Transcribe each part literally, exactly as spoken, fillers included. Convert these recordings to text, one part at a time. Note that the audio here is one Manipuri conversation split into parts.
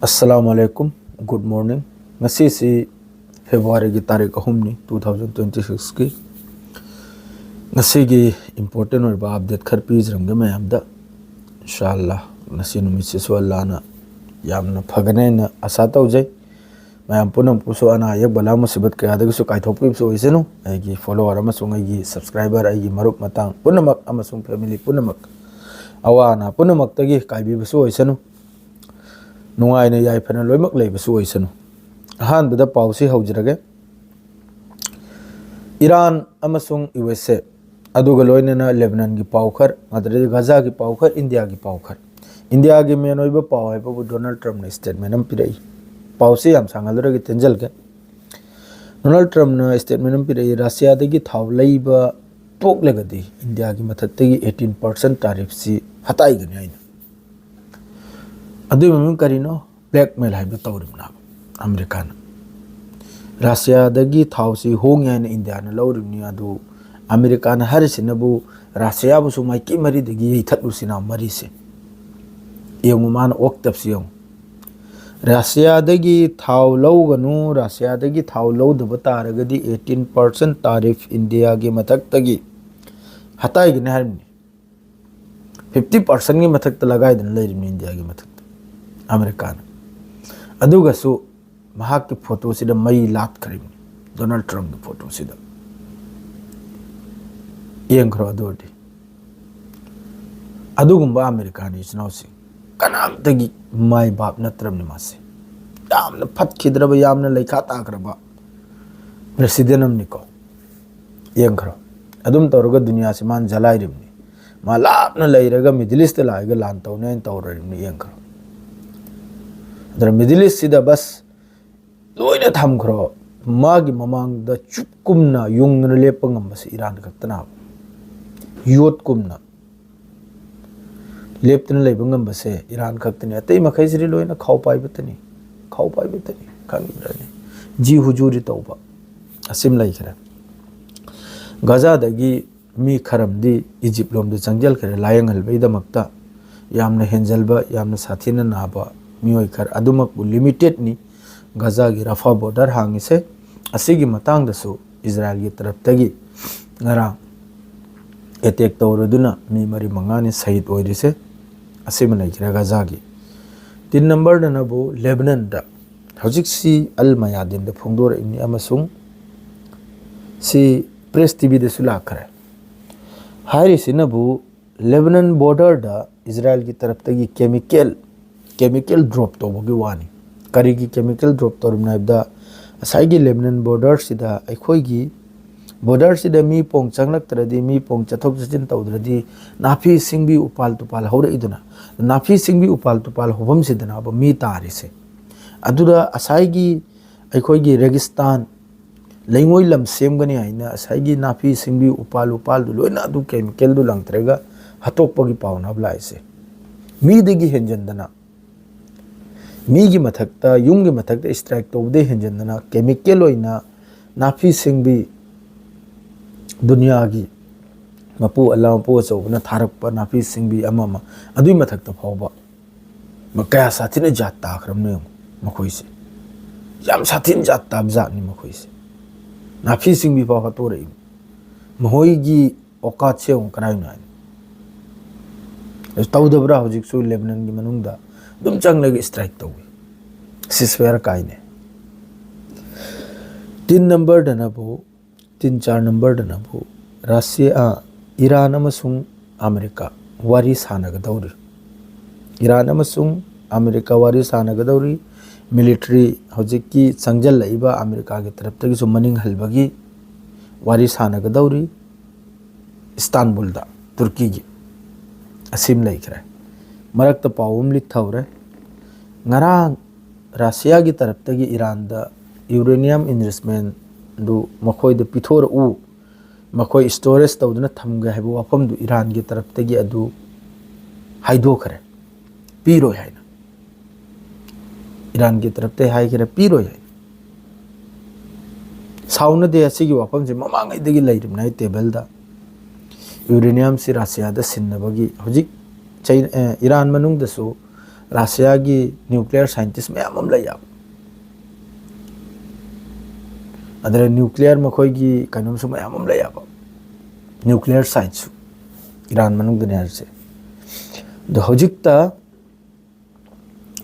ꯑꯁꯂꯥꯃꯨ ꯑꯂꯥꯏꯀꯨꯝ꯫ Good morning꯫ ꯉꯁꯤꯁꯤ ꯐꯦꯕ꯭ꯔꯨꯋꯥꯔꯤꯒꯤ ꯇꯥꯔꯤꯛ ꯑꯍꯨꯝꯅꯤ, ꯇꯨ ꯊꯥꯎꯖꯟ ꯇ꯭ꯋꯦꯟꯇꯤ ꯁꯤꯛꯁꯀꯤ꯫ ꯉꯁꯤꯒꯤ ꯏꯝꯄꯣꯔꯇꯦꯟ ꯑꯣꯏꯕ ꯑꯞꯗꯦꯠ ꯈꯔ ꯄꯤꯖꯔꯝꯒꯦ ꯃꯌꯥꯝꯗ꯫ ꯏꯟꯁꯥ ꯑꯜꯂꯥ, ꯉꯁꯤ ꯅꯨꯃꯤꯠꯁꯤꯁꯨ ꯑꯜꯂꯥꯅ ꯌꯥꯝꯅ ꯐꯒꯅꯦꯅ ꯑꯁꯥ ꯇꯧꯖꯩ꯫ ꯃꯌꯥꯝ ꯄꯨꯝꯅꯃꯛꯄꯨꯁꯨ ꯑꯅꯥ ꯑꯌꯦꯛ, ꯕꯂꯥ ꯃꯨꯁꯤꯕꯠ ꯀꯌꯥꯗꯒꯤꯁꯨ ꯀꯥꯏꯊꯣꯛꯄꯤꯕꯁꯨ ꯑꯣꯏꯁꯅꯨ꯫ ꯑꯩꯒꯤ ꯐꯣꯂꯣꯋꯔ ꯑꯃꯁꯨꯡ ꯑꯩꯒꯤ ꯁꯕꯁꯀ꯭ꯔꯥꯏꯕꯔ, ꯑꯩꯒꯤ ꯃꯔꯨꯞ ꯃꯇꯥꯡ ꯄꯨꯝꯅꯃꯛ ꯑꯃꯁꯨꯡ ꯐꯦꯃꯤꯂꯤ ꯄꯨꯝꯅꯃꯛ ꯑꯋꯥ ꯑꯅꯥ ꯄꯨꯝꯅꯃꯛꯇꯒꯤ ꯀꯥꯏꯕꯤꯕꯁꯨ ꯑꯣꯏꯁꯅꯨ꯫ ꯅꯨꯡꯉꯥꯏꯅ ꯌꯥꯏꯐꯅ ꯂꯣꯏꯅꯃꯛ ꯂꯩꯕꯁꯨ ꯑꯣꯏꯁꯅꯨ꯫ ꯑꯍꯥꯟꯕꯗ ꯄꯥꯎꯁꯤ ꯍꯧꯖꯔꯒꯦ꯫ ꯏꯔꯥꯟ ꯑꯃꯁꯨꯡ ꯌꯨ ꯑꯦꯁ ꯑꯦ, ꯑꯗꯨꯒ ꯂꯣꯏꯅꯅ ꯂꯦꯕꯅꯟꯒꯤ ꯄꯥꯎ ꯈꯔ, ꯅꯠꯇ꯭ꯔꯗꯤ ꯒꯖꯥꯒꯤ ꯄꯥꯎ ꯈꯔ, ꯏꯟꯗꯤꯌꯥꯒꯤ ꯄꯥꯎ ꯈꯔ꯫ ꯏꯟꯗꯤꯌꯥꯒꯤ ꯃꯦꯟ ꯑꯣꯏꯕ ꯄꯥꯎ ꯍꯥꯏꯕꯕꯨ ꯗꯣꯅꯥꯜꯗ ꯇ꯭ꯔꯝꯞꯅ ꯁ꯭ꯇꯦꯠꯃꯦꯟ ꯑꯃ ꯄꯤꯔꯛꯏ꯫ ꯄꯥꯎꯁꯤ ꯌꯥꯝ ꯁꯥꯡꯍꯜꯂꯔꯣꯏꯒꯦ, ꯇꯦꯟꯖꯜꯒꯦ꯫ ꯗꯣꯅꯥꯜꯗ ꯇ꯭ꯔꯝꯞꯅ ꯁ꯭ꯇꯦꯠꯃꯦꯟ ꯑꯃ ꯄꯤꯔꯛꯏ, ꯔꯁꯤꯌꯥꯗꯒꯤ ꯊꯥꯎ ꯂꯩꯕ ꯇꯣꯛꯂꯒꯗꯤ ꯏꯟꯗꯤꯌꯥꯒꯤ ꯃꯊꯛꯇꯒꯤ ꯑꯩꯠꯇꯤꯟ ꯄꯥꯔꯁꯦꯟ ꯇꯥꯔꯤꯐꯁꯤ ꯍꯇꯥꯏꯒꯅꯤ ꯍꯥꯏꯅ꯫ ꯑꯗꯨꯒꯤ ꯃꯃꯤꯡ ꯀꯔꯤꯅꯣ? ꯕ꯭ꯂꯦꯛꯃꯦꯜ ꯍꯥꯏꯕꯗꯨ ꯇꯧꯔꯤꯕꯅꯦꯕ ꯑꯃꯦꯔꯤꯀꯥꯅ꯫ ꯔꯁꯤꯌꯥꯗꯒꯤ ꯊꯥꯎꯁꯤ ꯍꯣꯡꯉꯦ ꯍꯥꯏꯅ ꯏꯟꯗꯤꯌꯥꯅ ꯂꯧꯔꯤꯕꯅꯤ, ꯑꯗꯨ ꯑꯃꯦꯔꯤꯀꯥꯅ ꯍꯥꯏꯔꯤꯁꯤꯅꯕꯨ ꯔꯁꯤꯌꯥꯕꯨꯁꯨ ꯃꯥꯏꯀꯩ ꯃꯔꯤꯗꯒꯤ ꯌꯩꯊꯠꯂꯨꯁꯤꯅ ꯃꯔꯤꯁꯦ꯫ ꯌꯦꯡꯉꯨ, ꯃꯥꯅ ꯑꯣꯛꯇꯕꯁꯤ ꯌꯦꯡꯉꯨ꯫ ꯔꯁꯤꯌꯥꯗꯒꯤ ꯊꯥꯎ ꯂꯧꯒꯅꯨ, ꯔꯁꯤꯌꯥꯗꯒꯤ ꯊꯥꯎ ꯂꯧꯗꯕ ꯇꯥꯔꯒꯗꯤ ꯑꯩꯠꯇꯤꯟ ꯄꯥꯔꯁꯦꯟ ꯇꯥꯔꯤꯐ ꯏꯟꯗꯤꯌꯥꯒꯤ ꯃꯊꯛꯇꯒꯤ ꯍꯇꯥꯏꯒꯅꯤ ꯍꯥꯏꯔꯤꯕꯅꯤ꯫ ꯐꯤꯐꯇꯤ ꯄꯥꯔꯁꯦꯟꯒꯤ ꯃꯊꯛꯇ ꯂꯒꯥꯏꯗꯨꯅ ꯂꯩꯔꯤꯕꯅꯤ ꯏꯟꯗꯤꯌꯥꯒꯤ ꯃꯊꯛꯇ ꯑꯃꯦꯔꯤꯀꯥꯅ꯫ ꯑꯗꯨꯒꯁꯨ ꯃꯍꯥꯛꯀꯤ ꯐꯣꯇꯣꯁꯤꯗ ꯃꯩ ꯂꯥꯠꯈ꯭ꯔꯤꯕꯅꯤ, ꯗꯣꯅꯥꯜꯗ ꯇ꯭ꯔꯝꯞꯀꯤ ꯐꯣꯇꯣꯁꯤꯗ꯫ ꯌꯦꯡꯈ꯭ꯔꯣ꯫ ꯑꯗꯨ ꯑꯣꯏꯔꯗꯤ ꯑꯗꯨꯒꯨꯝꯕ ꯑꯃꯦꯔꯤꯀꯥꯅ ꯏꯆꯤꯟ ꯏꯅꯥꯎꯁꯤꯡ ꯀꯅꯥꯝꯇꯒꯤ ꯃꯥꯏ ꯕꯥꯞ ꯅꯠꯇ꯭ꯔꯕꯅꯤ ꯃꯥꯁꯦ꯫ ꯌꯥꯝꯅ ꯐꯠꯈꯤꯗ꯭ꯔꯕ, ꯌꯥꯝꯅ ꯂꯩꯈꯥ ꯇꯥꯈ꯭ꯔꯕ ꯄ꯭ꯔꯦꯁꯤꯗꯦꯟ ꯑꯃꯅꯤꯀꯣ꯫ ꯌꯦꯡꯈ꯭ꯔꯣ꯫ ꯑꯗꯨꯝ ꯇꯧꯔꯒ ꯗꯨꯅꯤꯌꯥꯁꯤ ꯃꯥꯅ ꯖꯂꯥꯏꯔꯤꯕꯅꯤ꯫ ꯃꯥ ꯂꯥꯞꯅ ꯂꯩꯔꯒ ꯃꯤꯗꯜ ꯏꯁꯇ ꯂꯥꯛꯑꯒ ꯂꯥꯟ ꯇꯧꯅꯤ ꯍꯥꯏꯅ ꯇꯧꯔꯤꯕꯅꯤ꯫ ꯌꯦꯡꯈ꯭ꯔꯣ꯫ ꯑꯗꯨꯅ ꯃꯤꯗꯜ ꯏꯁꯁꯤꯗ ꯕꯁ ꯂꯣꯏꯅ ꯊꯝꯈ꯭ꯔꯣ꯫ ꯃꯥꯒꯤ ꯃꯃꯥꯡꯗ ꯆꯨꯞꯀꯨꯝꯅ ꯌꯨꯡꯗꯨꯅ ꯂꯦꯞꯄ ꯉꯝꯕꯁꯤ ꯏꯔꯥꯟ ꯈꯛꯇꯅ꯫ ꯌꯣꯠꯀꯨꯝꯅ ꯂꯦꯞꯇꯨꯅ ꯂꯩꯕ ꯉꯝꯕꯁꯦ ꯏꯔꯥꯟ ꯈꯛꯇꯅꯤ꯫ ꯑꯇꯩ ꯃꯈꯩꯁꯤꯗꯤ ꯂꯣꯏꯅ ꯈꯥꯎ ꯄꯥꯏꯕꯇꯅꯤ, ꯈꯥꯎ ꯄꯥꯏꯕꯇꯅꯤ꯫ ꯈꯪꯗ꯭ꯔꯅꯤ? ꯖꯤ ꯍꯨꯖꯨꯔꯤ ꯇꯧꯕ ꯑꯁꯤꯃ ꯂꯩꯈ꯭ꯔꯦ꯫ ꯒꯖꯥꯗꯒꯤ ꯃꯤ ꯈꯔ ꯑꯃꯗꯤ ꯏꯖꯤꯞ ꯂꯣꯝꯗ ꯆꯪꯁꯤꯜꯈ꯭ꯔꯦ ꯂꯥꯌꯦꯡꯍꯜꯕꯒꯤꯗꯃꯛꯇ꯫ ꯌꯥꯝꯅ ꯍꯦꯟꯖꯜꯕ, ꯌꯥꯝꯅ ꯁꯥꯊꯤꯅ ꯅꯥꯕ ꯃꯤꯑꯣꯏ ꯈꯔ ꯑꯗꯨꯃꯛꯄꯨ ꯂꯤꯃꯤꯇꯦꯠꯅꯤ ꯒꯖꯥꯒꯤ ꯔꯐꯥ ꯕꯣꯔꯗꯔ ꯍꯥꯡꯉꯤꯁꯦ꯫ ꯑꯁꯤꯒꯤ ꯃꯇꯥꯡꯗꯁꯨ ꯏꯖꯔꯥꯏꯜꯒꯤ ꯇꯔꯞꯇꯒꯤ ꯉꯔꯥꯡ ꯑꯦꯇꯦꯛ ꯇꯧꯔꯗꯨꯅ ꯃꯤ ꯃꯔꯤ ꯃꯉꯥꯅꯤ ꯁꯍꯤꯗ ꯑꯣꯏꯔꯤꯁꯦ꯫ ꯑꯁꯤꯃ ꯂꯩꯈ꯭ꯔꯦ ꯒꯖꯥꯒꯤ꯫ ꯇꯤꯟ ꯅꯝꯕꯔꯗꯅꯕꯨ ꯂꯦꯕꯅꯟꯗ ꯍꯧꯖꯤꯛꯁꯤ ꯑꯜ ꯃꯌꯥꯗꯤꯟꯗ ꯐꯣꯡꯗꯣꯔꯛꯏꯕꯅꯤ ꯑꯃꯁꯨꯡ ꯁꯤ ꯄ꯭ꯔꯦꯁ ꯇꯤꯚꯤꯗꯁꯨ ꯂꯥꯛꯈ꯭ꯔꯦ꯫ ꯍꯥꯏꯔꯤꯁꯤꯅꯕꯨ ꯂꯦꯕꯅꯟ ꯕꯣꯔꯗꯔꯗ ꯏꯖꯔꯥꯏꯜꯒꯤ ꯇꯔꯞꯇꯒꯤ ꯀꯦꯃꯤꯀꯦꯜ ꯀꯦꯃꯤꯀꯦꯜ ꯗ꯭ꯔꯣꯞ ꯇꯧꯕꯒꯤ ꯋꯥꯅꯤ꯫ ꯀꯔꯤꯒꯤ ꯀꯦꯃꯤꯀꯦꯜ ꯗ꯭ꯔꯣꯞ ꯇꯧꯔꯤꯕꯅꯣ ꯍꯥꯏꯕꯗ, ꯉꯁꯥꯏꯒꯤ ꯂꯦꯕꯅꯟ ꯕꯣꯔꯗꯔꯁꯤꯗ ꯑꯩꯈꯣꯏꯒꯤ ꯕꯣꯔꯗꯔꯁꯤꯗ ꯃꯤ ꯄꯣꯡ ꯆꯪꯂꯛꯇ꯭ꯔꯗꯤ, ꯃꯤ ꯄꯣꯡ ꯆꯠꯊꯣꯛ ꯆꯠꯁꯤꯟ ꯇꯧꯗ꯭ꯔꯗꯤ, ꯅꯥꯄꯤ ꯁꯤꯡꯕꯤ ꯎꯄꯥꯜ ꯇꯨꯄꯥꯜ ꯍꯧꯔꯛꯏꯗꯅ, ꯅꯥꯄꯤ ꯁꯤꯡꯕꯤ ꯎꯄꯥꯜ ꯇꯨꯄꯥꯜ ꯍꯧꯐꯝꯁꯤꯗꯅꯕ ꯃꯤ ꯇꯥꯔꯤꯁꯦ꯫ ꯑꯗꯨꯗ ꯉꯁꯥꯏꯒꯤ ꯑꯩꯈꯣꯏꯒꯤ ꯔꯦꯒꯤꯁꯇꯥꯟ, ꯂꯩꯉꯣꯏ ꯂꯝ ꯁꯦꯝꯒꯅꯤ ꯍꯥꯏꯅ ꯉꯁꯥꯏꯒꯤ ꯅꯥꯄꯤ ꯁꯤꯡꯕꯤ ꯎꯄꯥꯜ ꯎꯄꯥꯜꯗꯨ ꯂꯣꯏꯅ ꯑꯗꯨ ꯀꯦꯃꯤꯀꯦꯜꯗꯨ ꯂꯪꯊꯔꯒ ꯍꯥꯠꯇꯣꯛꯄꯒꯤ ꯄꯥꯎꯅꯕ ꯂꯥꯛꯏꯁꯦ꯫ ꯃꯤꯗꯒꯤ ꯍꯦꯟꯖꯟꯗꯅ, ꯃꯤꯒꯤ ꯃꯊꯛꯇ, ꯌꯨꯝꯒꯤ ꯃꯊꯛꯇ ꯁ꯭ꯇ꯭ꯔꯥꯏꯛ ꯇꯧꯕꯗꯒꯤ ꯍꯦꯟꯖꯟꯗꯅ ꯀꯦꯃꯤꯀꯦꯜ ꯑꯣꯏꯅ ꯅꯥꯄꯤ ꯁꯤꯡꯕꯤ, ꯗꯨꯅꯤꯌꯥꯒꯤ ꯃꯄꯨ ꯑꯜꯂꯥ ꯃꯄꯨ ꯑꯆꯧꯕꯅ ꯊꯥꯔꯛꯄ ꯅꯥꯄꯤ ꯁꯤꯡꯕꯤ ꯑꯃ ꯑꯃ, ꯑꯗꯨꯒꯤ ꯃꯊꯛꯇ ꯐꯥꯎꯕ ꯃ-, ꯀꯌꯥ ꯁꯥꯊꯤꯅ ꯖꯥꯠ ꯇꯥꯈ꯭ꯔꯕꯅꯣ ꯌꯦꯡꯉꯨ ꯃꯈꯣꯏꯁꯦ꯫ ꯌꯥꯝ ꯁꯥꯊꯤꯅ ꯖꯥꯠ ꯇꯥꯕ ꯖꯥꯠꯅꯤ ꯃꯈꯣꯏꯁꯦ꯫ ꯅꯥꯄꯤ ꯁꯤꯡꯕꯤ ꯐꯥꯎ ꯍꯥꯠꯇꯣꯔꯛꯏ꯫ ꯃꯈꯣꯏꯒꯤ ꯑꯣꯀꯥꯠꯁꯦ ꯌꯦꯡꯉꯨ ꯀꯗꯥꯏꯅꯣ ꯍꯥꯏꯅ꯫ ꯑꯗꯨ ꯇꯧꯗꯕ꯭ꯔꯥ? ꯍꯧꯖꯤꯛꯁꯨ ꯂꯦꯕꯅꯟꯒꯤ ꯃꯅꯨꯡꯗ ꯑꯗꯨꯝ ꯆꯪꯂꯒ ꯁ꯭ꯇ꯭ꯔꯥꯏꯛ ꯇꯧꯏ꯫ ꯁꯤꯁꯐꯥꯌꯔ ꯀꯥꯏꯅꯩ꯫ ꯇꯤꯟ ꯅꯝꯕꯔꯗꯅꯕꯨ, ꯇꯤꯟ ꯆꯥꯔ ꯅꯝꯕꯔꯗꯅꯕꯨ ꯔꯁꯤꯌꯥ, ꯏꯔꯥꯟ ꯑꯃꯁꯨꯡ ꯑꯃꯦꯔꯤꯀꯥ ꯋꯥꯔꯤ ꯁꯥꯟꯅꯒꯗꯧꯔꯤ꯫ ꯏꯔꯥꯟ ꯑꯃꯁꯨꯡ ꯑꯃꯦꯔꯤꯀꯥ ꯋꯥꯔꯤ ꯁꯥꯟꯅꯒꯗꯧꯔꯤ꯫ ꯃꯤꯂꯤꯇꯔꯤ ꯍꯧꯖꯤꯛꯀꯤ ꯆꯪꯁꯤꯜꯂꯛꯏꯕ ꯑꯃꯦꯔꯤꯀꯥꯒꯤ ꯇꯔꯞꯇꯒꯤꯁꯨ ꯃꯅꯤꯡ ꯍꯜꯕꯒꯤ ꯋꯥꯔꯤ ꯁꯥꯟꯅꯒꯗꯧꯔꯤ꯫ ꯏꯁꯇꯥꯟꯕꯨꯜꯗ, ꯇꯨꯔꯀꯤꯒꯤ꯫ ꯑꯁꯤꯃ ꯂꯩꯈ꯭ꯔꯦ꯫ ꯃꯔꯛꯇ ꯄꯥꯎ ꯑꯃ ꯂꯤꯠꯊꯍꯧꯔꯦ꯫ ꯉꯔꯥꯡ ꯔꯁꯤꯌꯥꯒꯤ ꯇꯔꯞꯇꯒꯤ ꯏꯔꯥꯟꯗ ꯌꯨꯔꯦꯅꯤꯌꯝ ꯏꯟꯔꯤꯆꯃꯦꯟꯗꯨ ꯃꯈꯣꯏꯗ ꯄꯤꯊꯣꯔꯛꯎ, ꯃꯈꯣꯏ ꯁ꯭ꯇꯣꯔꯦꯖ ꯇꯧꯗꯨꯅ ꯊꯝꯒꯦ ꯍꯥꯏꯕ ꯋꯥꯐꯝꯗꯨ ꯏꯔꯥꯟꯒꯤ ꯇꯔꯞꯇꯒꯤ ꯑꯗꯨ ꯍꯥꯏꯗꯣꯛꯈ꯭ꯔꯦ, ꯄꯤꯔꯣꯏ ꯍꯥꯏꯅ꯫ ꯏꯔꯥꯟꯒꯤ ꯇꯔꯞꯇꯒꯤ ꯍꯥꯏꯈ꯭ꯔꯦ, ꯄꯤꯔꯣꯏ ꯍꯥꯏꯅ꯫ ꯁꯥꯎꯅꯗꯦ, ꯑꯁꯤꯒꯤ ꯋꯥꯐꯝꯁꯦ ꯃꯃꯥꯡꯉꯩꯗꯒꯤ ꯂꯩꯔꯤꯕꯅꯦ ꯑꯩ ꯇꯦꯕꯜꯗ꯫ ꯌꯨꯔꯦꯅꯤꯌꯝꯁꯤ ꯔꯁꯤꯌꯥꯗ ꯁꯤꯟꯅꯕꯒꯤ ꯍꯧꯖꯤꯛ ꯆꯩ-, ꯑꯦ, ꯏꯔꯥꯟ ꯃꯅꯨꯡꯗꯁꯨ ꯔꯁꯤꯌꯥꯒꯤ ꯅ꯭ꯌꯨꯀ꯭ꯂꯤꯌꯔ ꯁꯥꯏꯟꯇꯤꯁ ꯃꯌꯥꯝ ꯑꯃ ꯂꯩꯌꯦꯕ꯫ ꯑꯗꯨꯗ ꯅ꯭ꯌꯨꯀ꯭ꯂꯤꯌꯔ ꯃꯈꯣꯏꯒꯤ ꯀꯩꯅꯣꯝꯁꯨ ꯃꯌꯥꯝ ꯑꯃ ꯂꯩꯌꯦꯕ, ꯅ꯭ꯌꯨꯀ꯭ꯂꯤꯌꯔ ꯁꯥꯏꯟꯁꯁꯨ ꯏꯔꯥꯟ ꯃꯅꯨꯡꯗꯅꯦ ꯍꯥꯏꯔꯤꯁꯦ꯫ ꯑꯗꯣ ꯍꯧꯖꯤꯛꯇ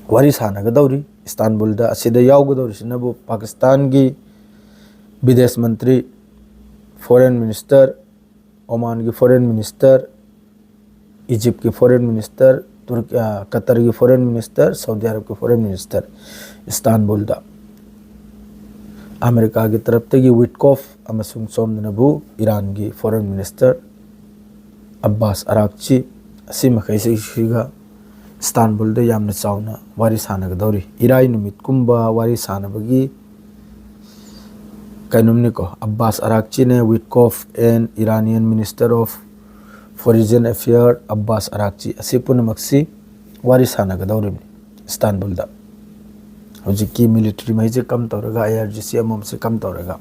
ꯋꯥꯔꯤ ꯁꯥꯟꯅꯒꯗꯧꯔꯤ ꯏꯁꯇꯥꯟꯕꯨꯜꯗ꯫ ꯑꯁꯤꯗ ꯌꯥꯎꯒꯗꯧꯔꯤꯁꯤꯅꯕꯨ ꯄꯥꯀꯤꯁꯇꯥꯟꯒꯤ ꯕꯤꯗꯦꯁ ꯃꯟꯇ꯭ꯔꯤ, ꯐꯣꯔꯦꯟ ꯃꯤꯅꯤꯁꯇꯔ, ꯑꯣꯃꯥꯟꯒꯤ ꯐꯣꯔꯦꯟ ꯃꯤꯅꯤꯁꯇꯔ, ꯏꯖꯤꯞꯀꯤ ꯐꯣꯔꯦꯟ ꯃꯤꯅꯤꯁꯇꯔ, ꯇꯨꯔ-, ꯑ, ꯀꯇꯔꯒꯤ ꯐꯣꯔꯦꯟ ꯃꯤꯅꯤꯁꯇꯔ, ꯁꯥꯎꯗꯤ ꯑꯔꯕꯀꯤ ꯐꯣꯔꯦꯟ ꯃꯤꯅꯤꯁꯇꯔ ꯏꯁꯇꯥꯟꯕꯨꯜꯗ꯫ ꯑꯃꯦꯔꯤꯀꯥꯒꯤ ꯇꯔꯞꯇꯒꯤ ꯋꯤꯠꯀꯣꯐ ꯑꯃꯁꯨꯡ ꯁꯣꯝꯗꯅꯕꯨ ꯏꯔꯥꯟꯒꯤ ꯐꯣꯔꯦꯟ ꯃꯤꯅꯤꯁꯇꯔ ꯑꯕꯥꯁ ꯑꯔꯥꯛꯆꯤ, ꯑꯁꯤ ꯃꯈꯩꯁꯤꯒ ꯏꯁꯇꯥꯟꯕꯨꯜꯗ ꯌꯥꯝꯅ ꯆꯥꯎꯅ ꯋꯥꯔꯤ ꯁꯥꯟꯅꯒꯗꯧꯔꯤ꯫ ꯏꯔꯥꯏ ꯅꯨꯃꯤꯠꯀꯨꯝꯕ ꯋꯥꯔꯤ ꯁꯥꯟꯅꯕꯒꯤ ꯀꯩꯅꯣꯝꯅꯤꯀꯣ꯫ ꯑꯕꯥꯁ ꯑꯔꯥꯛꯆꯤꯅꯦ, ꯋꯤꯠꯀꯣꯐ and Iranian Minister of Foreign Affair ꯑꯕꯥꯁ ꯑꯔꯥꯛꯆꯤ, ꯑꯁꯤ ꯄꯨꯝꯅꯃꯛꯁꯤ ꯋꯥꯔꯤ ꯁꯥꯟꯅꯒꯗꯧꯔꯤꯕꯅꯤ ꯏꯁꯇꯥꯟꯕꯨꯜꯗ꯫ ꯍꯧꯖꯤꯛꯀꯤ ꯃꯤꯂꯤꯇꯔꯤ ꯃꯩꯁꯦ ꯀꯝ ꯇꯧꯔꯒ, ꯑꯥꯏ ꯑꯥꯔ ꯖꯤ ꯁꯤ ꯑꯃꯃꯝꯁꯦ ꯀꯝ ꯇꯧꯔꯒ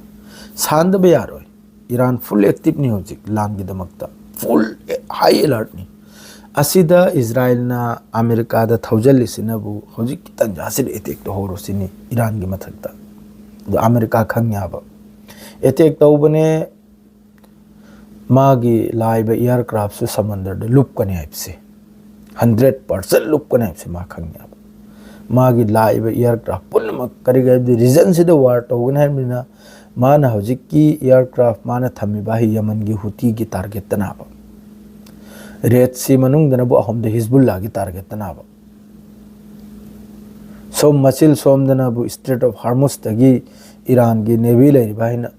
ꯁꯥꯟꯗꯕ ꯌꯥꯔꯣꯏ꯫ ꯏꯔꯥꯟ ꯐꯨꯜ ꯑꯦꯛꯇꯤꯞꯅꯤ ꯍꯧꯖꯤꯛ ꯂꯥꯟꯒꯤꯗꯃꯛꯇ, ꯐꯨꯜ ꯍꯥꯏ ꯑꯦꯂꯔꯠꯅꯤ꯫ ꯑꯁꯤꯗ ꯏꯖꯔꯥꯏꯜꯅ ꯑꯃꯦꯔꯤꯀꯥꯗ ꯊꯧꯖꯤꯜꯂꯤꯁꯤꯅꯕꯨ ꯍꯧꯖꯤꯛꯀꯤ ꯇꯟꯖꯥꯁꯤꯗ ꯑꯦꯇꯦꯛ ꯇꯧꯍꯧꯔꯣ ꯁꯤꯅꯤ ꯏꯔꯥꯟꯒꯤ ꯃꯊꯛꯇ꯫ ꯑꯗꯣ ꯑꯃꯦꯔꯤꯀꯥ ꯈꯪ ꯌꯥꯕ ꯑꯦꯇꯦꯛ ꯇꯧꯕꯅꯦ꯫ ꯃꯥꯒꯤ ꯂꯥꯛꯏꯕ ꯏꯌꯥꯔꯀ꯭ꯔꯥꯐꯁꯨ ꯁꯃꯟꯗꯔꯗ ꯂꯨꯞꯀꯅꯤ ꯍꯥꯏꯕꯁꯦ, ꯍꯟꯗ꯭ꯔꯦꯠ ꯄꯥꯔꯁꯦꯟ ꯂꯨꯞꯀꯅꯤ ꯍꯥꯏꯕꯁꯦ ꯃꯥ ꯈꯪꯉꯦꯕ꯫ ꯃꯥꯒꯤ ꯂꯥꯛꯏꯕ ꯏꯌꯥꯔꯀ꯭ꯔꯥꯐ ꯄꯨꯝꯅꯃꯛ ꯀꯔꯤꯒꯤ ꯍꯥꯏꯕꯗꯤ ꯔꯤꯖꯟꯁꯤꯗ ꯋꯥꯔ ꯇꯧꯒꯅꯤ ꯍꯥꯏꯕꯅꯤꯅ, ꯃꯥꯅ ꯍꯧꯖꯤꯛꯀꯤ ꯏꯌꯥꯔꯀ꯭ꯔꯥꯐ ꯃꯥꯅ ꯊꯝꯃꯤꯕ ꯍꯥꯏ ꯌꯃꯟꯒꯤ ꯍꯨꯇꯤꯒꯤ ꯇꯥꯔꯒꯦꯠꯇꯅꯦꯕ꯫ ꯔꯦꯠ ꯁꯤ ꯃꯅꯨꯡꯗꯅꯕꯨ ꯑꯍꯨꯝꯗ ꯍꯤꯖꯕꯨꯜꯂꯥꯒꯤ ꯇꯥꯔꯒꯦꯠꯇꯅꯦꯕ꯫ ꯁꯣꯝ ꯃꯆꯤꯜ ꯁꯣꯝꯗꯅꯕꯨ ꯏꯁꯇ꯭ꯔꯦꯠ ꯑꯣꯐ ꯍꯥꯔꯃꯨꯁꯇꯒꯤ ꯏꯔꯥꯟꯒꯤ ꯅꯦꯚꯤ ꯂꯩꯔꯤꯕ ꯍꯥꯏꯅ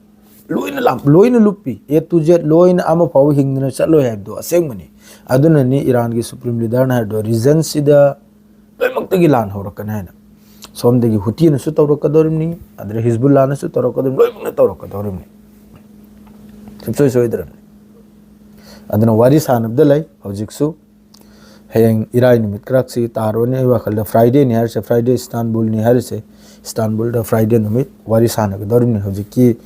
ꯂꯣꯏꯅ ꯂꯥꯛ-, ꯂꯣꯏꯅ ꯂꯨꯞꯄꯤ꯫ ꯑꯦ ꯇꯨ ꯖꯦꯠ ꯂꯣꯏꯅ ꯑꯃ ꯐꯥꯎꯕ ꯍꯤꯡꯗꯅ ꯆꯠꯂꯣꯏ ꯍꯥꯏꯕꯗꯣ ꯑꯁꯦꯡꯕꯅꯤ꯫ ꯑꯗꯨꯅꯅꯤ ꯏꯔꯥꯟꯒꯤ ꯁꯨꯄ꯭ꯔꯤꯝ ꯂꯤꯗꯔꯅ ꯍꯥꯏꯕꯗꯣ, ꯔꯤꯖꯟꯁꯤꯗ ꯂꯣꯏꯅꯃꯛꯇꯒꯤ ꯂꯥꯟ ꯍꯧꯔꯛꯀꯅꯤ ꯍꯥꯏꯅ꯫ ꯁꯣꯝꯗꯒꯤ ꯍꯨꯇꯤꯅꯁꯨ ꯇꯧꯔꯛꯀꯗꯧꯔꯤꯕꯅꯤ, ꯑꯗꯨꯗ ꯍꯤꯖꯕꯨꯜꯂꯥꯅꯁꯨ ꯇꯧꯔꯛꯀꯗꯧꯔꯤꯕꯅꯤ, ꯂꯣꯏꯅꯃꯛꯅ ꯇꯧꯔꯛꯀꯗꯧꯔꯤꯕꯅꯤ, ꯁꯨꯡꯁꯣꯏ ꯁꯣꯏꯗ꯭ꯔꯕꯅꯤ꯫ ꯑꯗꯨꯅ ꯋꯥꯔꯤ ꯁꯥꯟꯅꯕꯗ ꯂꯩ ꯍꯧꯖꯤꯛꯁꯨ꯫ ꯍꯌꯦꯡ ꯏꯔꯥꯏ ꯅꯨꯃꯤꯠ ꯈꯔꯁꯤ ꯇꯥꯔꯨꯔꯅꯤ꯫ ꯑꯩ ꯋꯥꯈꯜꯗ ꯐ꯭ꯔꯥꯏꯗꯦꯅꯤ ꯍꯥꯏꯔꯤꯁꯦ, ꯐ꯭ꯔꯥꯏꯗꯦ ꯏꯁꯇꯥꯟꯕꯨꯜꯅꯤ ꯍꯥꯏꯔꯤꯁꯦ, ꯏꯁꯇꯥꯟꯕꯨꯜꯗ ꯐ꯭ꯔꯥꯏꯗꯦ ꯅꯨꯃꯤꯠ ꯋꯥꯔꯤ ꯁꯥꯟꯅꯒꯗꯧꯔꯤꯕꯅꯤ꯫ ꯍꯧꯖꯤꯛꯀꯤ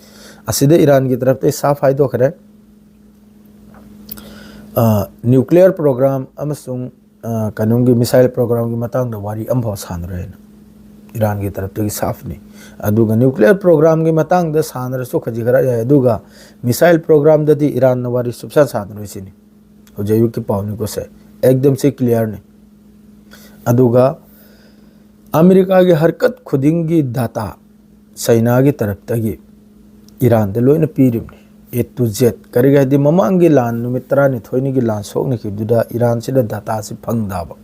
ꯑꯁꯤꯗ ꯏꯔꯥꯟꯒꯤ ꯇꯔꯞꯇꯩ ꯁꯥꯐ ꯍꯥꯏꯗꯣꯛꯈ꯭ꯔꯦ꯫ ꯑ, ꯅ꯭ꯌꯨꯀ꯭ꯂꯤꯌꯔ ꯄ꯭ꯔꯣꯒ꯭ꯔꯥꯝ ꯑꯃꯁꯨꯡ ꯑ, ꯀꯩꯅꯣꯝꯒꯤ missile programꯒꯤ ꯃꯇꯥꯡꯗ ꯋꯥꯔꯤ ꯑꯃꯐꯥꯎ ꯁꯥꯟꯅꯔꯣꯏ ꯍꯥꯏꯅ ꯏꯔꯥꯟꯒꯤ ꯇꯔꯞꯇꯒꯤ ꯁꯥꯐꯅꯤ꯫ ꯑꯗꯨꯒ nuclear programꯒꯤ ꯃꯇꯥꯡꯗ ꯁꯥꯟꯅꯔꯁꯨ ꯈꯖꯤꯛ ꯈꯔ ꯌꯥꯏ, ꯑꯗꯨꯒ missile programꯗꯗꯤ ꯏꯔꯥꯟꯅ ꯋꯥꯔꯤ ꯁꯨꯞꯁꯥ ꯁꯥꯟꯅꯔꯣꯏ ꯁꯤꯅꯤ ꯍꯧꯖꯤꯛ ꯑꯌꯨꯛꯀꯤ ꯄꯥꯎꯅꯤꯀꯣ ꯁꯦ꯫ ꯑꯦꯛꯗꯝꯁꯦ clearꯅꯤ꯫ ꯑꯗꯨꯒ ꯑꯃꯦꯔꯤꯀꯥꯒꯤ ꯍꯔꯀꯠ ꯈꯨꯗꯤꯡꯒꯤ data ꯆꯩꯅꯥꯒꯤ ꯇꯔꯞꯇꯒꯤ ꯏꯔꯥꯟꯗ ꯂꯣꯏꯅ ꯄꯤꯔꯤꯕꯅꯤ꯫ A to Z꯫ ꯀꯔꯤꯒꯤ ꯍꯥꯏꯗꯤ ꯃꯃꯥꯡꯒꯤ ꯂꯥꯟ ꯅꯨꯃꯤꯠ ꯇꯔꯥꯅꯤꯊꯣꯏꯅꯤꯒꯤ ꯂꯥꯟ ꯁꯣꯛꯅꯈꯤꯕꯗꯨꯗ ꯏꯔꯥꯟꯁꯤꯗ dataꯁꯤ ꯐꯪꯗꯕ꯫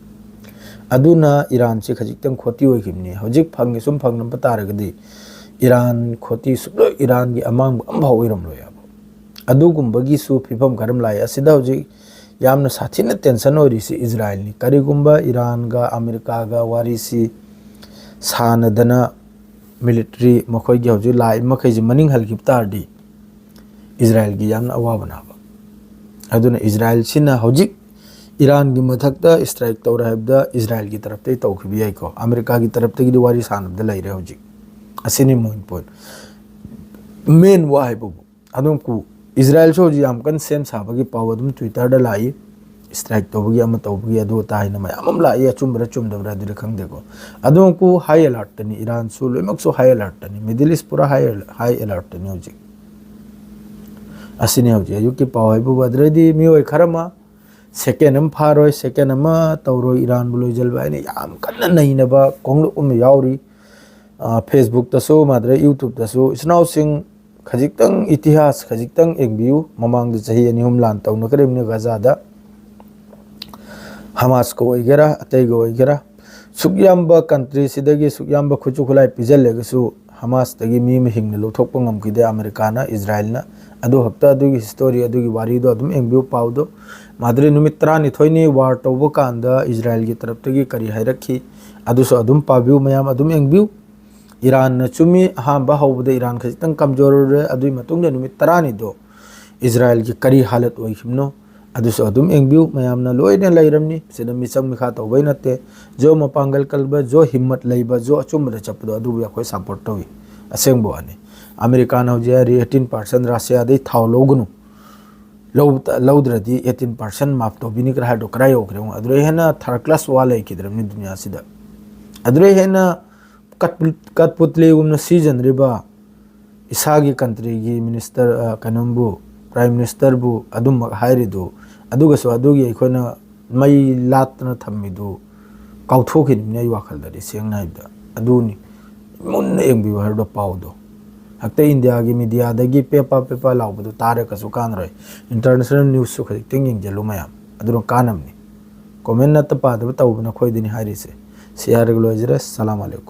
ꯑꯗꯨꯅ ꯏꯔꯥꯟꯁꯤ ꯈꯖꯤꯛꯇꯪ ꯈꯣꯇꯤ ꯑꯣꯏꯈꯤꯕꯅꯤ꯫ ꯍꯧꯖꯤꯛ ꯐꯪꯉꯤ ꯁꯨꯝ ꯐꯪꯂꯝꯕ ꯇꯥꯔꯒꯗꯤ ꯏꯔꯥꯟ ꯈꯣꯇꯤ ꯁꯨꯛꯂꯣꯏ, ꯏꯔꯥꯟꯒꯤ ꯑꯃꯥꯡꯕ ꯑꯃꯐꯥꯎ ꯑꯣꯏꯔꯝꯂꯣꯏ ꯍꯥꯏꯕ꯫ ꯑꯗꯨꯒꯨꯝꯕꯒꯤꯁꯨ ꯐꯤꯕꯝ ꯀꯔꯝ ꯂꯥꯛꯏ꯫ ꯑꯁꯤꯗ ꯍꯧꯖꯤꯛ ꯌꯥꯝꯅ ꯁꯥꯊꯤꯅ tension ꯑꯣꯏꯔꯤꯁꯤ ꯏꯖꯔꯥꯏꯜꯅꯤ꯫ ꯀꯔꯤꯒꯨꯝꯕ ꯏꯔꯥꯟꯒ ꯑꯃꯦꯔꯤꯀꯥꯒ ꯋꯥꯔꯤꯁꯤ ꯁꯥꯟꯅꯗꯅ military ꯃꯈꯣꯏꯒꯤ ꯍꯧꯖꯤꯛ ꯂꯥꯛꯏ ꯃꯈꯩꯁꯤ ꯃꯅꯤꯡ ꯍꯜꯈꯤꯕ ꯇꯥꯔꯗꯤ ꯏꯖꯔꯥꯏꯜꯒꯤ ꯌꯥꯝꯅ ꯑꯋꯥꯕ ꯅꯥꯕ꯫ ꯑꯗꯨꯅ ꯏꯖꯔꯥꯏꯜꯁꯤꯅ ꯍꯧꯖꯤꯛ ꯏꯔꯥꯟꯒꯤ ꯃꯊꯛꯇ strike ꯇꯧꯔꯦ ꯍꯥꯏꯕꯗ ꯏꯖꯔꯥꯏꯜꯒꯤ ꯇꯔꯞꯇꯒꯤ ꯇꯧꯈꯤꯕ ꯌꯥꯏꯀꯣ꯫ ꯑꯃꯦꯔꯤꯀꯥꯒꯤ ꯇꯔꯞꯇꯒꯤꯗꯤ ꯋꯥꯔꯤ ꯁꯥꯟꯅꯕꯗ ꯂꯩꯔꯦ ꯍꯧꯖꯤꯛ꯫ ꯑꯁꯤꯅꯤ main point꯫ Main ꯋꯥ ꯍꯥꯏꯕꯕꯨ꯫ ꯑꯗꯨꯝ ꯀꯨ-, ꯏꯖꯔꯥꯏꯜꯁꯨ ꯍꯧꯖꯤꯛ ꯌꯥꯝ ꯀꯟꯅ ꯁꯦꯝ ꯁꯥꯕꯒꯤ ꯄꯥꯎ ꯑꯗꯨꯝ Twitterꯗ ꯂꯥꯛꯏ꯫ Strike ꯇꯧꯕꯒꯤ ꯑꯃ ꯇꯧꯕꯒꯤ ꯑꯗꯨ ꯑꯇꯥ ꯍꯥꯏꯅ ꯃꯌꯥꯝ ꯑꯃ ꯂꯥꯛꯏ꯫ ꯑꯆꯨꯝꯕꯔ ꯆꯨꯝꯗꯕꯔ ꯑꯗꯨꯗꯤ ꯈꯪꯗꯦꯀꯣ꯫ ꯑꯗꯨꯝ ꯀꯨ high alertꯇꯅꯤ꯫ ꯏꯔꯥꯟꯁꯨ ꯂꯣꯏꯅꯃꯛꯁꯨ high alertꯇꯅꯤ꯫ Middle East ꯄꯨꯔꯥ high alert-, high alertꯇꯅꯤ ꯍꯧꯖꯤꯛ꯫ ꯑꯁꯤꯅꯤ ꯍꯧꯖꯤꯛ ꯑꯌꯨꯛꯀꯤ ꯄꯥꯎ ꯍꯥꯏꯕꯕꯨ꯫ ꯑꯗꯨꯗꯩꯗꯤ ꯃꯤꯑꯣꯏ ꯈꯔ ꯑꯃ second ꯑꯃ ꯐꯥꯔꯣꯏ, second ꯑꯃ ꯇꯧꯔꯣꯏ, ꯏꯔꯥꯟꯕꯨ ꯂꯣꯏꯖꯜꯕ ꯍꯥꯏꯅ ꯌꯥꯝ ꯀꯟꯅ ꯅꯩꯅꯕ ꯀꯥꯡꯂꯨꯞ ꯑꯃ ꯌꯥꯎꯔꯤ꯫ ꯑ, Facebookꯇꯁꯨ ꯃꯥꯗ꯭ꯔꯦ YouTubeꯇꯁꯨ꯫ ꯏꯆꯤꯟ ꯏꯅꯥꯎꯁꯤꯡ, ꯈꯖꯤꯛꯇꯪ ꯏꯇꯤꯍꯥꯁ ꯈꯖꯤꯛꯇꯪ ꯌꯦꯡꯕꯤꯌꯨ꯫ ꯃꯃꯥꯡꯗ ꯆꯍꯤ ꯑꯅꯤ ꯑꯍꯨꯝ ꯂꯥꯟ ꯇꯧꯅꯈ꯭ꯔꯤꯕꯅꯤ ꯒꯖꯥꯗ꯫ ꯍꯃꯥꯁꯀ ꯑꯣꯏꯒꯦꯔꯥ, ꯑꯇꯩꯒ ꯑꯣꯏꯒꯦꯔꯥ, ꯁꯨꯛ ꯌꯥꯝꯕ countryꯁꯤꯗꯒꯤ ꯁꯨꯛ ꯌꯥꯝꯕ ꯈꯨꯠꯁꯨ ꯈꯨꯠꯂꯥꯏ ꯄꯤꯁꯤꯜꯂꯒꯁꯨ ꯍꯃꯥꯁꯇꯒꯤ ꯃꯤ ꯑꯃ ꯍꯤꯡꯅ ꯂꯧꯊꯣꯛꯄ ꯉꯝꯈꯤꯗꯦ ꯑꯃꯦꯔꯤꯀꯥꯅ, ꯏꯖꯔꯥꯏꯜꯅ꯫ ꯑꯗꯨ ꯈꯛꯇ ꯑꯗꯨꯒꯤ history, ꯑꯗꯨꯒꯤ ꯋꯥꯔꯤꯗꯣ ꯑꯗꯨꯝ ꯌꯦꯡꯕꯤꯌꯨ, ꯄꯥꯎꯗꯣ꯫ ꯃꯥꯗ꯭ꯔꯦ ꯅꯨꯃꯤꯠ ꯇꯔꯥꯅꯤꯊꯣꯏꯅꯤ war ꯇꯧꯕ ꯀꯥꯟꯗ ꯏꯖꯔꯥꯏꯜꯒꯤ ꯇꯔꯞꯇꯒꯤ ꯀꯔꯤ ꯍꯥꯏꯔꯛꯈꯤ, ꯑꯗꯨꯁꯨ ꯑꯗꯨꯝ ꯄꯥꯕꯤꯌꯨ ꯃꯌꯥꯝ, ꯑꯗꯨꯝ ꯌꯦꯡꯕꯤꯌꯨ꯫ ꯏꯔꯥꯟꯅ ꯆꯨꯝꯃꯤ, ꯑꯍꯥꯟꯕ ꯍꯧꯕꯗ ꯏꯔꯥꯟ ꯈꯖꯤꯛꯇꯪ ꯀꯝꯖꯣꯔ ꯑꯣꯏꯔꯦ, ꯑꯗꯨꯒꯤ ꯃꯇꯨꯡꯗ ꯅꯨꯃꯤꯠ ꯇꯔꯥꯅꯤꯗꯣ ꯏꯖꯔꯥꯏꯜꯒꯤ ꯀꯔꯤ ꯍꯥꯂꯠ ꯑꯣꯏꯈꯤꯕꯅꯣ, ꯑꯗꯨꯁꯨ ꯑꯗꯨꯝ ꯌꯦꯡꯕꯤꯌꯨ꯫ ꯃꯌꯥꯝꯅ ꯂꯣꯏꯅ ꯂꯩꯔꯝꯅꯤ꯫ ꯁꯤꯗ ꯃꯤꯆꯪ ꯃꯤꯈꯥ ꯇꯧꯕꯩ ꯅꯠꯇꯦ꯫ ꯖꯣ ꯃꯄꯥꯡꯒꯜ ꯀꯟꯕ, ꯖꯣ ꯍꯤꯝꯃꯠ ꯂꯩꯕ, ꯖꯣ ꯑꯆꯨꯝꯕꯗ ꯆꯠꯄꯗꯣ ꯑꯗꯨꯕꯨ ꯑꯩꯈꯣꯏ support ꯇꯧꯏ꯫ ꯑꯁꯦꯡꯕ ꯋꯥꯅꯤ꯫ ꯑꯃꯦꯔꯤꯀꯥꯅ ꯍꯧꯖꯤꯛ ꯍꯥꯏꯔꯤ eighteen percent ꯔꯁꯤꯌꯥꯗꯩ ꯊꯥꯎ ꯂꯧꯒꯅꯨ꯫ ꯂꯧꯗ꯭ꯔꯗꯤ eighteen percent ꯃꯥꯐ ꯇꯧꯕꯤꯅꯤ ꯀꯔꯥꯏ ꯍꯥꯏꯗꯣ ꯀꯔꯥꯏ ꯌꯧꯈ꯭ꯔꯦ? ꯑꯗꯨꯗꯩ ꯍꯦꯟꯅ third class ꯋꯥ ꯂꯩꯈꯤꯗ꯭ꯔꯕꯅꯤ ꯗꯨꯅꯤꯌꯥꯁꯤꯗ꯫ ꯑꯗꯨꯗꯩ ꯍꯦꯟꯅ ꯀꯠꯄꯨꯠꯂꯤꯒꯨꯝꯅ ꯁꯤꯖꯤꯟꯅꯔꯤꯕ ꯏꯁꯥꯒꯤ countryꯒꯤ minister, ꯀꯩꯅꯣꯝꯕꯨ, prime ministerꯕꯨ ꯑꯗꯨꯝꯃꯛ ꯍꯥꯏꯔꯤꯗꯨ, ꯑꯗꯨꯒꯁꯨ ꯑꯗꯨꯒꯤ ꯑꯩꯈꯣꯏꯅ ꯃꯩ ꯂꯥꯠꯇꯅ ꯊꯝꯃꯤꯗꯨ ꯀꯥꯎꯊꯣꯛꯈꯤꯅꯤꯅꯦ ꯑꯩ ꯋꯥꯈꯜꯗꯗꯤ, ꯁꯦꯡꯅ ꯍꯥꯏꯕꯗ꯫ ꯑꯗꯨꯅꯤ ꯃꯨꯟꯅ ꯌꯦꯡꯕꯤꯌꯨ ꯍꯥꯏꯔꯤꯕ ꯄꯥꯎꯗꯣ꯫ ꯍꯦꯛꯇ ꯏꯟꯗꯤꯌꯥꯒꯤ mediaꯗꯒꯤ ꯄꯦꯄꯥ ꯄꯦꯄꯥ ꯂꯥꯎꯕꯗꯨ ꯇꯥꯔꯦ ꯀꯩꯁꯨ ꯀꯥꯟꯅꯔꯣꯏ꯫ International newsꯁꯨ ꯈꯖꯤꯛꯇꯪ ꯌꯦꯡꯁꯤꯜꯂꯨ ꯃꯌꯥꯝ, ꯑꯗꯨꯅ ꯀꯥꯟꯅꯕꯅꯤ꯫ Comment ꯅꯠꯇ ꯄꯥꯗꯕ ꯇꯧꯕ ꯅꯈꯣꯏꯗꯅꯤ ꯍꯥꯏꯔꯤꯁꯦ꯫ ꯁꯤ ꯍꯥꯏꯔꯒ ꯂꯣꯏꯖꯔꯦ꯫ ꯁꯂꯥꯝ ꯑꯂꯩꯀꯨꯝ꯫